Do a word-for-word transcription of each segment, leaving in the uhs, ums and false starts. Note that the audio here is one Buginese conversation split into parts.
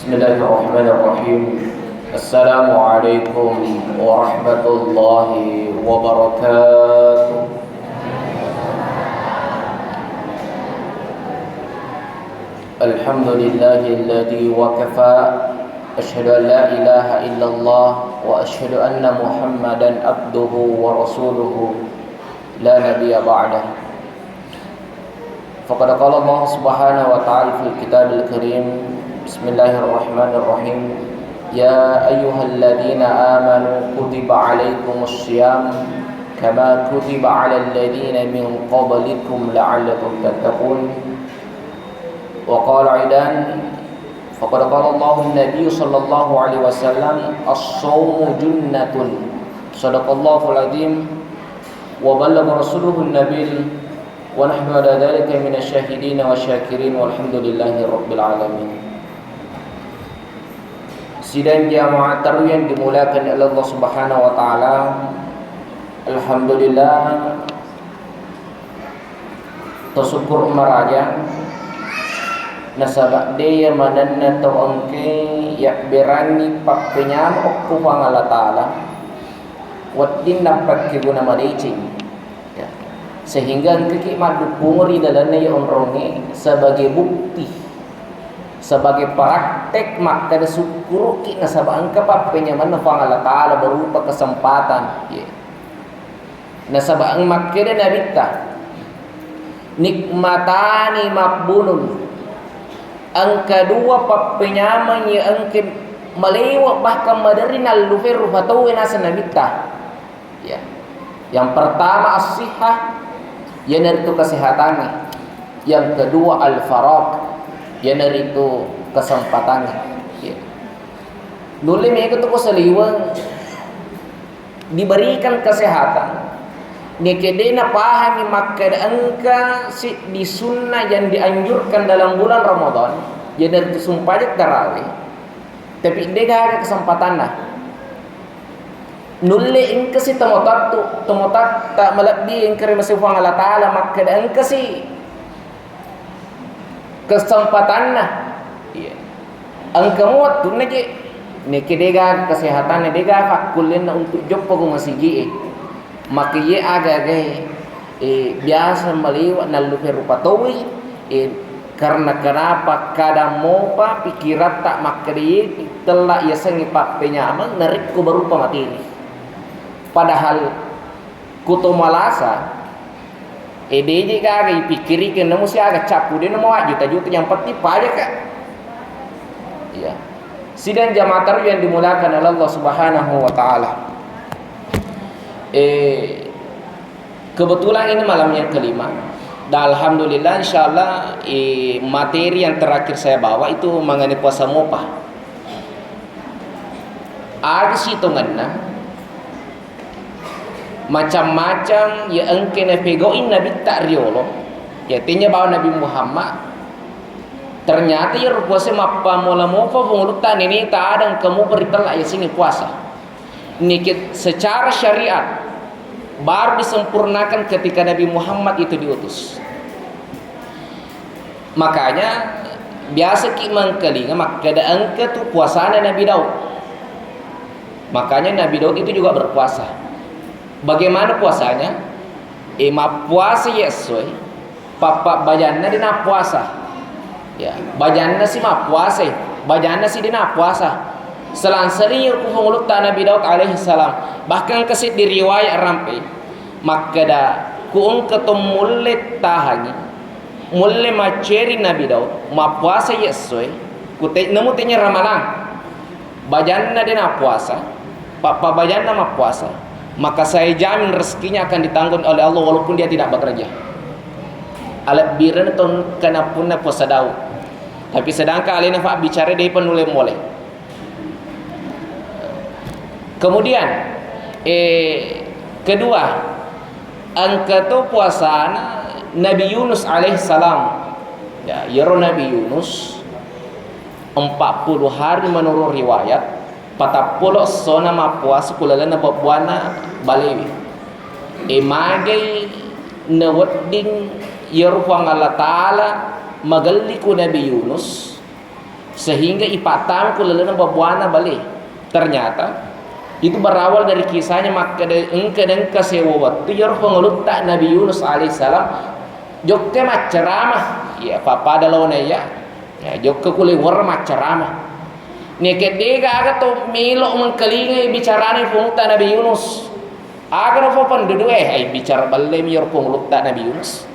بسم الله الرحمن الرحيم. السلام عليكم ورحمة الله وبركاته. الحمد لله الذي وكفى. أشهد أن لا إله إلا الله وأشهد أن محمدا عبده ورسوله لا نبي بعده. فقد قال الله سبحانه وتعالى في الكتاب الكريم، بسم الله الرحمن الرحيم، يا أيها الذين آمنوا كتب عليكم الصيام كما كتب على الذين من قبلكم لعلكم تتقون. وقال أيضا، فقد قال الله النبي صلى الله عليه وسلم، الصوم جنة. صدق الله العظيم وبلغ رسوله النبي ونحن على ذلك من الشاهدين والشاكرين والحمد لله رب العالمين. Sidang jamaah tarawih yang dimuliakan oleh Allah Subhanahu wa Ta'ala, Alhamdulillah, tasukkuru maraja nasaba de iya manenna tau engke yabberanni pappenyama okko Puang Allah Ta'ala wedding nappakkeguna madeceng. Ya. Sehingga engkaki maddukkung ri lalenna iya onrongnge sebagai bukti, sebagai praktek makkeda sukkuruki nasaba engka pappenyamanna Puang Allah Ta'ala berupa kesempatan. Ya. Nasaba makkeda Nabitta, nikmatani mabbunun, engka dua pappenyameng iya engke malewe bahkan maderri nallufe rupa tauwe naseng Nabitta. Ya. Yang pertama as-sihah, iyanaritu kesehatangnge. Yang kedua al-faragh, iyanaritu kesempatangnge. Ya. Nulle mega tu ko saliweng diberikan kesehatan. Neke de napahangi makkeda engka siddi sunnah yang dianjurkan dalam bulan Ramadan, iyanaritu sumpajang tarawih. Tapi de gaga kesempatanna. Nulle engkasi tomotattu, tomotatta malebbi engka ri masing Puang Allah Ta'ala makkeda engkasi kesempatanna. Iya. Engka mo wettunna je, neke de gaga kesehatanna, de gaga fakkullenna untuk joppa ko masigi e. Maka iye aga-agae, eh, biasa maliwa nallupe rupa tauwe, eh, karena kenapa kadang mopa pikiratta makkeda iye tella yasengnge pappenyameng narekko berupa materi. Padahal kuto malasa, eh, deje gaga ipikkirikeng namo siaga cappu de namo wajjuta-juta yang penting pajaka. Iya. Sidang jamaah tarawih yang dimuliakan oleh Allah Subhanahu wa Ta'ala. Eh, kebetulan ini malam yang kelima. Dan alhamdulillah, insyaallah, eh, materi yang terakhir saya bawa itu mengenai puasa mopa. Aga sitongenna macam-macam ya engke napegau'i Nabitta riolo, ya tenya bawa Nabi Muhammad. Ternyata iyaro puasa mappamola mopa pengulutta neneta ada engka mopa ritella yasengnge puasa. Niki secara syariat baru disempurnakan ketika Nabi Muhammad itu diutus. Makanya biasa ki mengkalinga makkeda engka tu puasana Nabi Daud. Makanya Nabi Daud itu juga berpuasa. Bagaimana puasanya? Eh, mappuasa ya essoe, pappa bajanna de nappuasa. Ya, bajanna si mappuasa, bajanna si de nappuasa. Selang-seling ku pengulutta Nabi Daud alaihi salam. Bahkan kesit di riwayat rampe makkeda ku engka to mulle tahangi, mulle macceri Nabi Daud, mappuasa ya essoe, ku te-, nemu tenya Ramalang. Bajanna de nappuasa, pappa bajanna mappuasa, maka saya jamin rezekinya akan ditanggung oleh Allah walaupun dia tidak bekerja. Alebbireng to engka nappunna puasa Daud. Tapi sedangkan alena fa bicara de penulle mole. Kemudian, eh, kedua, engka to puasana Nabi Yunus alaihissalam. Ya, iyaro Nabi Yunus empat puluh hari menurut riwayat, patappulo essona mappuasa ku lalenna pebbuanna balewe. E, magai nawedding iyaro Puang Allah Ta'ala magelli ku Nabi Yunus, Sehingga ipattama ku lalenna babuana bale. Ternyata itu berawal dari kisahnya makkeda engka-, engka sewa wettu iyaro pangulutta Nabi Yunus alaihissalam jokka maccarama. Iya, pappada laona iya. Ya, jokka ku lewara maccarama. Neke degaga to melo mengkalingai bicarana pangulutta Nabi Yunus. Aga nafo penduduk e, hai bicara ballemi iyaro pangulutta Nabi Yunus.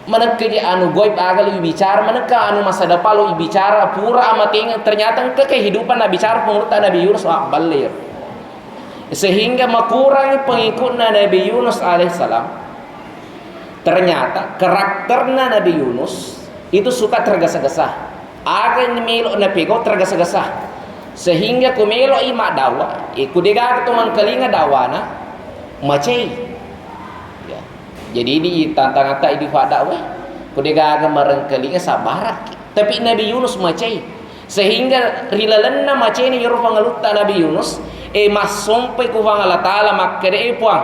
Manekkeji anu goib aga lo ibicara, manekka anu masa depan lo ibicara, pura amatengeng, ternyata engka kehidupan nabicara pangulutta Nabi Yunus, mabballe iyaro. Sehingga makurangi pengikutna Nabi Yunus alaihissalam. Ternyata karakterna Nabi Yunus itu suka tergesa-gesa. Aga melo napegau tergesa-gesa. Sehingga ku melo i maddawa, eh, ku degaga to mengkalinga dawana, macai. Ya. Jadi di tantangatta idi faddawa, ku degaga marengkalinga sabbaraki. Tapi Nabi Yunus macai. Sehingga ri lalenna macaini iyaro pangulutta Nabi Yunus, eh, massompai ku Puang Allah Taala makkeda, eh, Puang,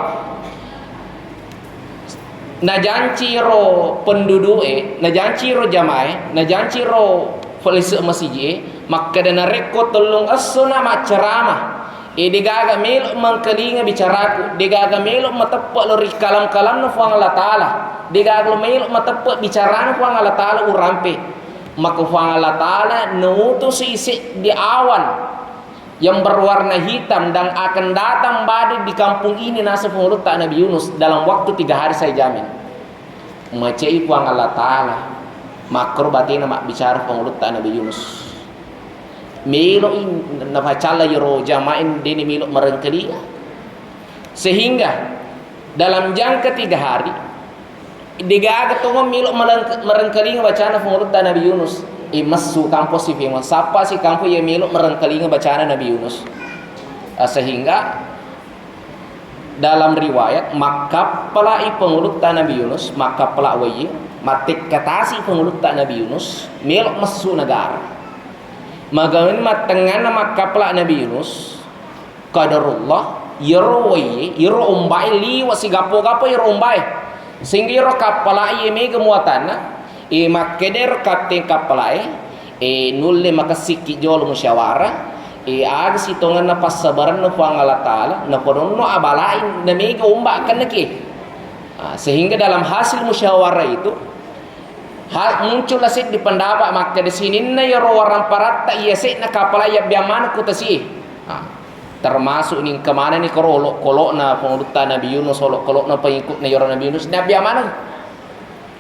najanci ro penduduk e, najanci ro jamaah e, najanci ro falise masiji e, makkeda narekko tellung esso na maccarama, e, degaga melo mengkalinga bicaraku, degaga melo mateppe lo ri kalam-kalamna Puang Allah Taala, degaga lo melo mateppe bicarana Puang Allah Taala urampe. Maka Puang Allah Taala nautusi seddi awan yang berwarna hitam dan akan datang badai di kampung ini, naseng pangulutta Nabi Yunus, dalam waktu tiga hari saya jamin. Macai Puang Allah Taala, makkoro batena mabbicara pangulutta Nabi Yunus. Meloi nafacalla iyaro jamain deni melo marengkalinga. Sehingga dalam jangka tiga hari, degaga tongeng melo maleng-, marengkalinga bacana pangulutta Nabi Yunus. Eh, messu kampo si femo, sappa si kampo iya melo marengkalinga bacana Nabi Yunus. Ah, sehingga dalam riwayat, makkappalai pangulutta Nabi Yunus, makkappala waiye, mattekkatasi pangulutta Nabi Yunus, melo messu negara. Magani mattengnganna makkappala Nabi Yunus, qadarullah, iyaro waiye, iyaro ombae liwa sigappo-gappo iyaro ombae. Sehingga iyaro kappalae mega muatanna, e, makkedaro kapten kappalae, e, nulle makessikki jolo musyawarah, e, aga sitongenna passabarenna Puang Allah Taala, napononno abalai namega omba akkennaki. Ah, sehingga dalam hasil musyawarah itu, ha-, muncullah seddi pendapat makkeda sininna iyaro waramparatta iya se'na kapala iyabbiang maneng ku tasi. Ah, termasuk ni engka manenni koro olokkolokna pangulutta Nabi Yunus, olokkolokna pengikutna iyaro Nabi Yunus, nabbiang maneng.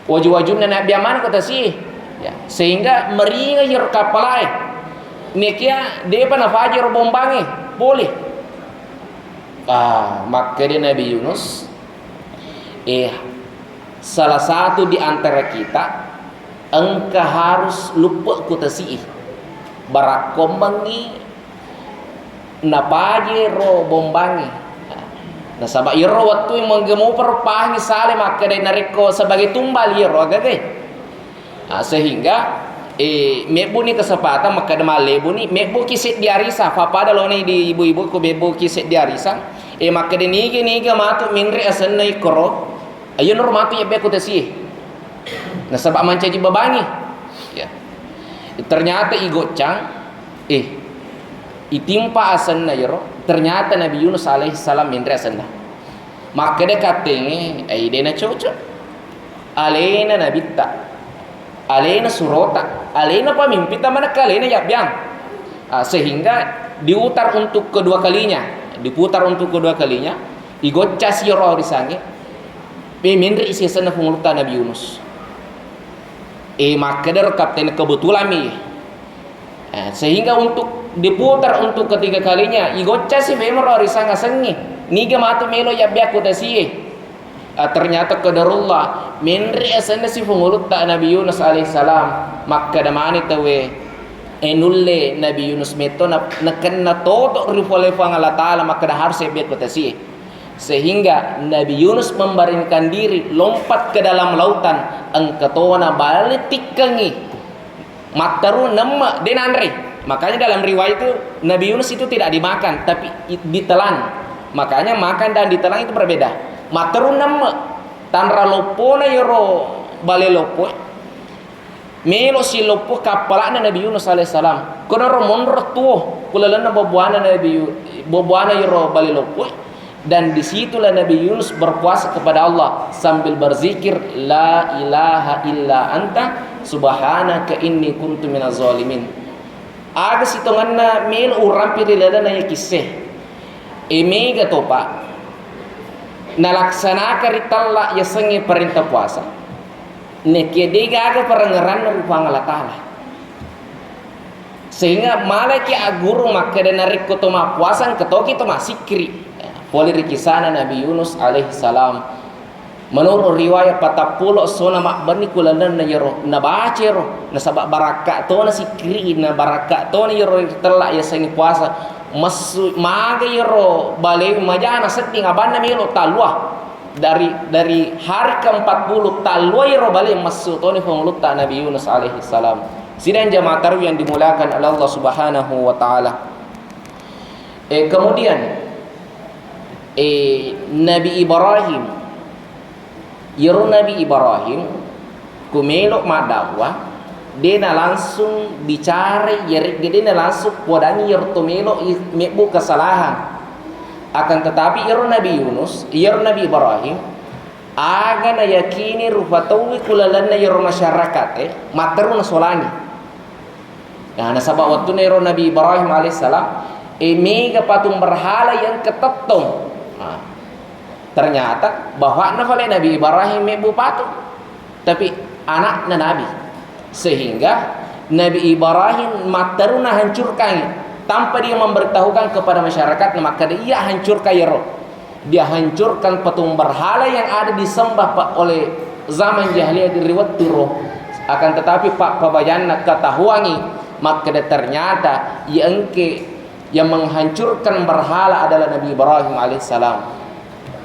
Waju-wajunna nabbiang maneng ku tasi. Ya, sehingga meringa iyaro kapalae. Nekia depa nafaji ro bombange, pole. Ah, makkeda Nabi Yunus, eh, salah satu di antara kita engka harus luppe ku tasi'i. Barakkommengngi napaje ro bombangnge. Nasaba iyaro wettu menggemupero pahangi sale makkeda narekko sebagai tumbal iyaro agagai. Ah, sehingga, eh, mebbuni kesempatan makkeda mallebuni, mebbuki seddi arisa, pappada loni di ibu-ibu ko mebbuki seddi arisa, eh, makkeda niga-niga matu menre asenna ikkoro, ayo noro matu yebbe ku tasi. Nasaba mancaji babangi. Ya. Ternyata igoccang, eh, itimpa asenna iyaro, ternyata Nabi Yunus alaihissalam menre asenna. Makkeda kattenge, ai de nacocok. Alena nabitta, alena surota, alena pamimpitta manekka alena yabbiang. Ah, sehingga diutar untuk kedua kalinya, diputar untuk kedua kalinya, igoccasi iyaro arisangnge, eh, menre isi asenna pangulutta Nabi Yunus. Eh, makkedaro kapten, kebetulan mi. Eh, sehingga untuk diputar untuk ketiga kalinya, igoccasi memero arisang asengnge. Niga matu melo yabbiang ku tasie. Ah, ternyata qadarullah, menre asenna si pangulutta Nabi Yunus alaihissalam. Makkeda mani tauwe, eh, nulle Nabi Yunus metto na-, nakenna toto ri pole Puang Allah Taala, makkeda harus yabbiang ku tasie. Sehingga Nabi Yunus memberanikan diri lompat ke dalam lautan, engka tona bale tikkengngi. Matteru nemme, de nanre. Makanya dalam riwayat itu Nabi Yunus itu tidak dimakan, tapi i-, ditelan. Makanya makan dan ditelan itu berbeda. Matteru nemme, tanra loppona iyaro bale loppoe. Melo siloppo kappala'na Nabi Yunus alaihissalam. Konoro monro tuo ku lalenna boboana Nabi Yu-, boboana iro bale loppo. Dan disitulah Nabi Yunus berpuasa kepada Allah sambil berzikir, "La ilaha illa anta subhanaka inni kuntu minaz zalimin." Aga sitongenna melo urampi ri lalenna iya kisse. E, mega topa nalaksanaka ritella yasengnge parenta puasa. Nekia degaga parengngeranna ri Puang Allah Ta'ala. Sehingga malaki agguru makkeda, narekko to mappuasa engka toki to massikkiri. Pole ri kisana Nabi Yunus alaihissalam, menurut riwayat, patappulo essona mabbenni ku lalenna yero, nabaca ero, nasaba barakka tona sikkiri, na barakka tona yero ri tella yasengnge puasa. Messu maga yero bale majana sedding abanna melo tallua. Dari, dari hari keempat puluh tallua ero bale messu toni Pangulutta Nabi Yunus alaihissalam. Sidang jamaah tarawih yang dimuliakan oleh Allah Subhanahu wa Ta'ala. Eh, kemudian, eh, Nabi Ibrahim, yero Nabi Ibrahim ku melo maddakwah, de na langsung bicara, yaregga de na langsung podangi yero to melo i-, mebbu kesalahan. Akan tetapi, yero Nabi Yunus, yero Nabi Ibrahim, aga nayakini rupa tauwe ku lalenna yero masyarakat e, matteru nasolangi. Nah, nasaba wettunna ero Nabi Ibrahim alaihissalam, e, mega patung berhala yang ketettong. Nah, ternyata bapakna pale Nabi Ibrahim mebbu patung, tapi anakna Nabi. Sehingga Nabi Ibrahim matteru nahancurkan tanpa dia memberitahukan kepada masyarakat, makkeda, "Iya, hancurkan ero." Dia hancurkan patung berhala yang ada disembah pa-, oleh zaman jahiliyah di riwettu ro. Akan tetapi, pa-, pabajanna ketahuangi makkeda ternyata iya engke yang menghancurkan berhala adalah Nabi Ibrahim alaihissalam.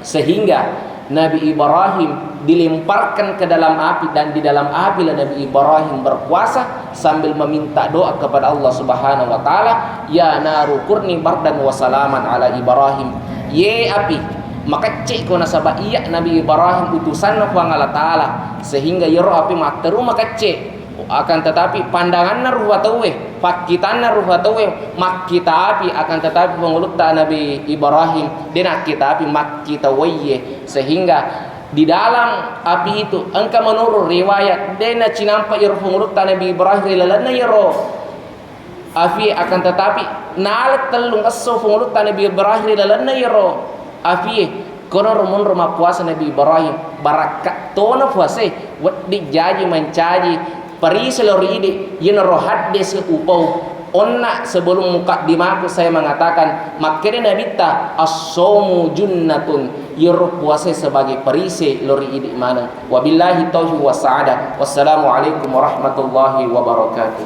Sehingga Nabi Ibrahim dilemparkan ke dalam api, dan di dalam api lah Nabi Ibrahim berpuasa sambil meminta doa kepada Allah Subhanahu wa Ta'ala, "Ya naru kurni bardan wa salaman ala Ibrahim." Ye api, makecce ko nasaba iya Nabi Ibrahim utusanna Puang Allah Ta'ala, sehingga yero api matteru makecce. Akan tetapi pandanganna rupa tauwe, pakkitanna rupa tauwe makkita api, akan tetapi Pangulutta Nabi Ibrahim de nakkita api makkita waiye, sehingga di dalam api itu, engka menurut riwayat, de nacinampa iyaro Pangulutta Nabi Ibrahim ri lalenna iyaro api, akan tetapi nala tellung esso Pangulutta Nabi Ibrahim ri lalenna iyaro api. Konoro monro mappuasa Nabi Ibrahim, barakka tona puasae, wedding jaji mancaji perise lao ri idi, iyanaro haddese upau. Onna sebelum mukaddimaku saya mengatakan, makkeda Nabitta, "As-saumu junnatun," iyaro puasae sebagai perise lao ri idi maneng. Wabillahi taufiq wassa'adah. Wassalamualaikum warahmatullahi wabarakatuh.